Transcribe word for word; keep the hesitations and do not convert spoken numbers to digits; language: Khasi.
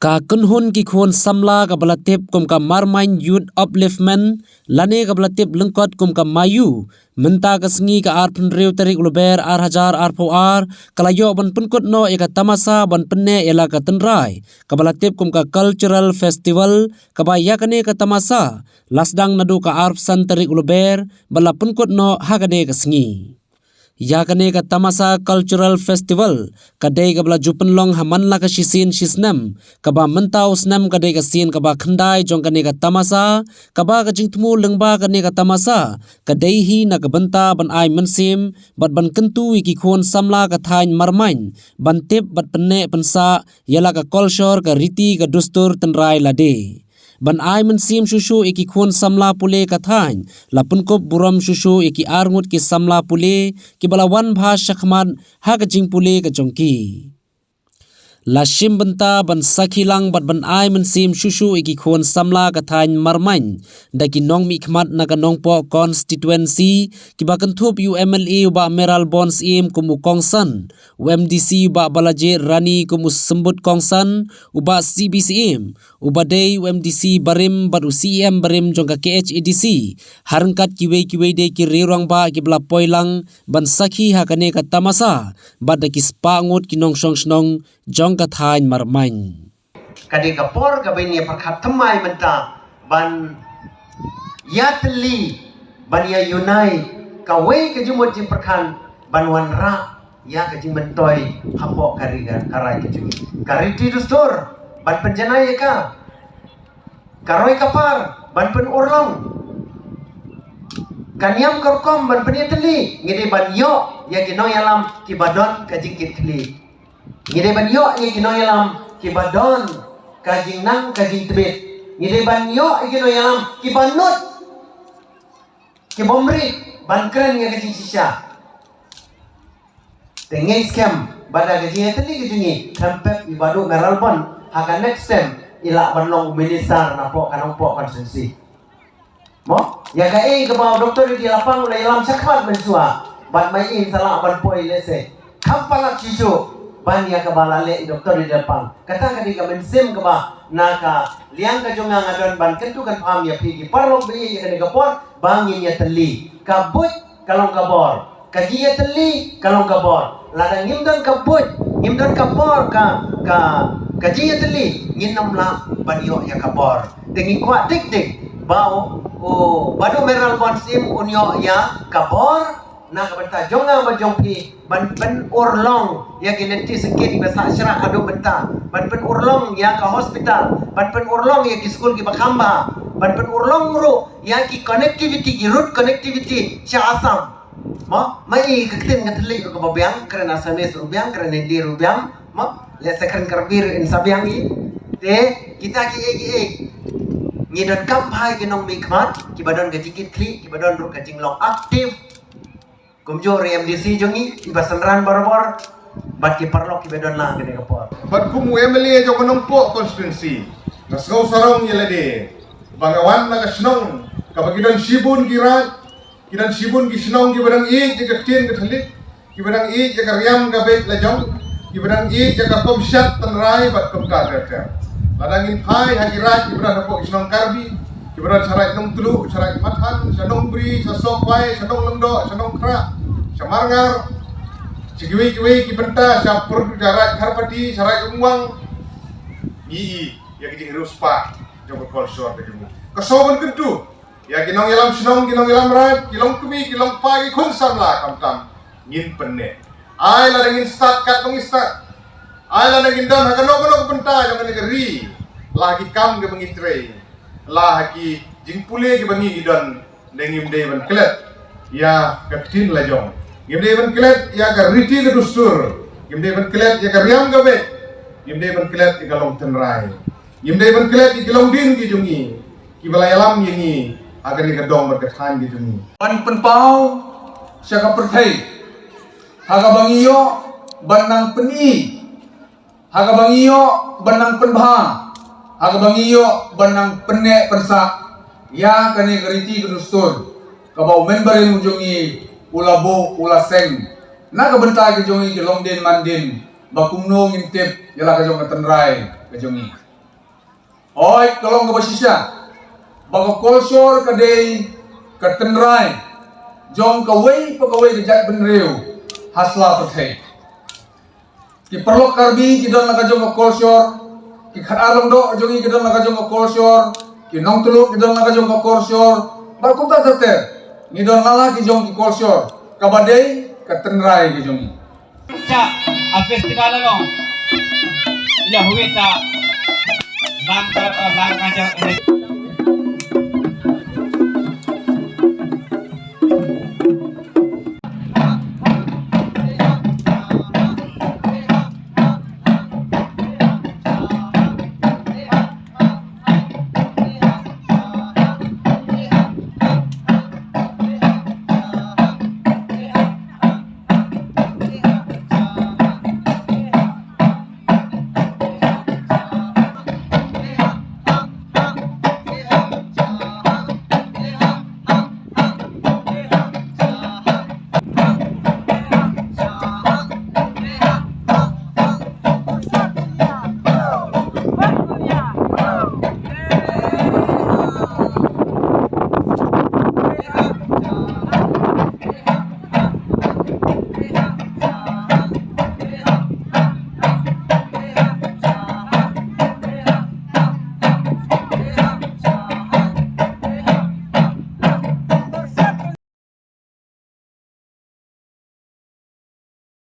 Ka kynhun ki khun samla kaba la tip kum ka Marmain Youth Upliftment lane kaba la tip lyngkot kum ka MAYU, mynta ka sngi ka arphew hynriew tarik u Lber ar hajar arphew ar, ka la ïoh ban pynkut noh ïa ka tamasa ban pynneh ïa la ka tynrai kaba la tip kum ka Cultural Festival, kaba ïa kane ka tamasa la sdang naduh ka arphew san tarik u Lber bad la pynkut noh ha kane ka sngi. Ïa kane ka tamasa Cultural Festival ka dei kaba la ju pynlong ha man la ka shisien shisnem, kaba mynta u snem ka dei ka sien kaba khyndai jong kane ka tamasa, kaba ka jingthmu lyngba kane ka tamasa ka dei hi na ka bynta ban ai mynsiem bad ban kyntu ïa ki khun samla ka thaiñ Marmain ban tip bad pynneh pynsah ïa la ka kolshor, ka riti ka dustur tynrai lade. Ban ai mynsiem shuh shuh ïa ki khun samla pule ka thaiñ, la pynkup burom shuh shuh ïa ki arngut ki samla pule kiba la wan bha shakhmat ha ka jingpule ka jong ki. La shim bynta ban sakhi lang bad ban ai mynsiem shuh shuh ïa ki khun samla ka thaiñ Marmain da ki nongmihkhmat na ka Nongpoh constituency, kiba kynthup ïa u M L A u Bah Mayralborn Syiem kum u kongsan, u M D C u Bah Balajied Rani kum u symbud kongsan, u Bah C B Syiem, u ba dei u M D C barim bad u C E M barim jong ka K H A D C, ha ryngkat kiwei kiwei de ki rangbah kiba la poi lang ban sakhi ha kane ka tamasa bad da ki spah ngut ki nongshong shnong jong ka thaiñ Marmain. Ka dei ka por kaba ngin ïa pyrkhat thymmai mynta ban ïatylli, ban ïa unite kawei ka jingmut jingpyrkhat ban wanrah ïa ka jingmyntoi hapoh ka ri ka, ka rai ka jong ngi. Ka riti dustur ban pynjanai ïa ka, ka roi ka par ban pynurlong, ka niam ka rukom ban pynïatylli. Ngi dei ban ïoh ïa ki nongïalam kiba don ka jingkitkhlieh. Ngi dei ban ïoh ïa ki nongïalam kiba don ka jingnang ka jingtbit. Ngi dei ban ïoh ïa ki nongïalam kiba nud, kiba mrih ban kren ïa ka jingshisha. Te ngin skhem ba da ka jingïatylli ka jong ngi, khlem pep i Bah Mayralborn ha ka next term i lah ban long minister napoh ka Nongpoh constituency. Mo, ïa kaei kaba u Doctor Riddhi Lapang u la ïalam shakhmat mynshuwa, bad ma i sa lah ban poi lehse kham palat shisha ban ïa kaba la leh i Doctor Riddhi Lapang. Kata ka dei ka mynsiem kaba na ka liang ka jong nga nga don ban kyntu kynpham ïa phi ki paralok ba ïeit ïa kane ka por, ba ngin ïatylli. Ka buit ka long ka bor. Ka jingïatylli ka long ka bor. Lada ngim don ka buit, ngim don ka bor, ka, ka, ka jingïatylli, ngin ym lah ban ïoh ïa ka bor. Te ngi kwah dik dik ba u, u Bah Mayralborn Syiem un ïoh ïa ka bor na ka bynta jong nga bad jong phi, ban pynurlong ïa ki lynti sakit ba sah shrah haduh mynta, ban pynurlong ïa ka hospital, ban pynurlong ïa ki skul kiba kham bha, ban pynurlong ruh ïa ki connectivity, ki road connectivity sha Assam. Mo, ma i ka ktien ka thylliej ruh kaba biang, kren Assamese ruh biang, kren Hindi ruh biang, mo, lehse kren Karbi ruh in sa biang i. Te kita kiei kiei ngi donkam bha ïa ki nongmihkhmat kiba don ka jingkitkhlieh, kiba don ruh ka jinglong active. Kumjuh ruh i M D C jong ngi iba synran barabor bad ki paralok kiba don lang kane ka por. Bad kum u M L A jong ka Nongpoh constituency, nga sngew sarong ïa lade ba nga wan na ka shnong kaba ki don shibun ki raid, ki don shibun ki shnong kiba dang ïeit ïa ka ktien ka thylliej, kiba dang ïeit ïa ka riam ka beit la jong, kiba dang ïeit ïa ka rukom shat tynrai bad kumta ter ter. Lada ngin phai ha ki raid kiba don hapoh ki shnong Karbi, kiba don sha raid Nongtluh, sha raid Mathan, sha Nongbri, sha Sohkhwai, sha Nonglyngdoh, sha Nongkhrah, sha Marngar, sha kiwei kiwei ki bynta, sha Pyrduh, sha raid Kharpati, sha raid Umwang, ngi i ïa ka jingriewspah jong ka kolshor ka jong ngi. Ka sngewbha kyntu ïa ki nongïalam shnong, ki nongïalam raid, ki longkmie, ki longkpa, ki khun samla, khamtam ngin pynneh. Ai lada ngin stad katba ngi stad, ai lada ngin don ha kano kano ka bynta jong kane ka ri, la ha ki kam kiba ngi trei, la ha ki jingpule kiba ngi ki don, ne ngim dei ban klet ïa ka ktien la jong, ngim dei ban klet ïa ka riti ka dustur, ngim dei ban klet ïa ka riam ka beit, ngim dei ban klet ïa ka long tynrai. Ngim dei ban klet ïa ki longdien ki jong ngi kiba la ïalam ïa ngi ha kane ka dong bad ka thaiñ ki jong ngi. Ban pynpaw sha ka pyrthei ha kaba ngi ïoh ban nang pyni, ha kaba ngi ïoh ban nang pynbha, ha kaba ngi ïoh ban nang pynneh pynsah ïa kane ka riti ka dustur kaba u Myn Barim u jong ngi u la buh u la seng na ka bynta ka jong ngi ki longdien mandien, ba kumno ngin tip ïa la ka jong ka tynrai ka jong ngi. Oi, ka long kaba shisha ba ka kolshor ka dei ka tynrai jong kawei pa kawei ka jaitbynriew ha sla pyrthei. Ki paralok Karbi ki don la ka jong ka kolshor, ki Khadar Lyngdoh jong ngi ki don la ka jong ka kolshor, ki Nongtluh ki don la ka jong ka kolshor, bad kumta ter ter ngi don la la ki jong ki kolshor kaba dei ka tynrai ka jong ngi. Cha a festival along ila huwi ta lang ka lang ka jong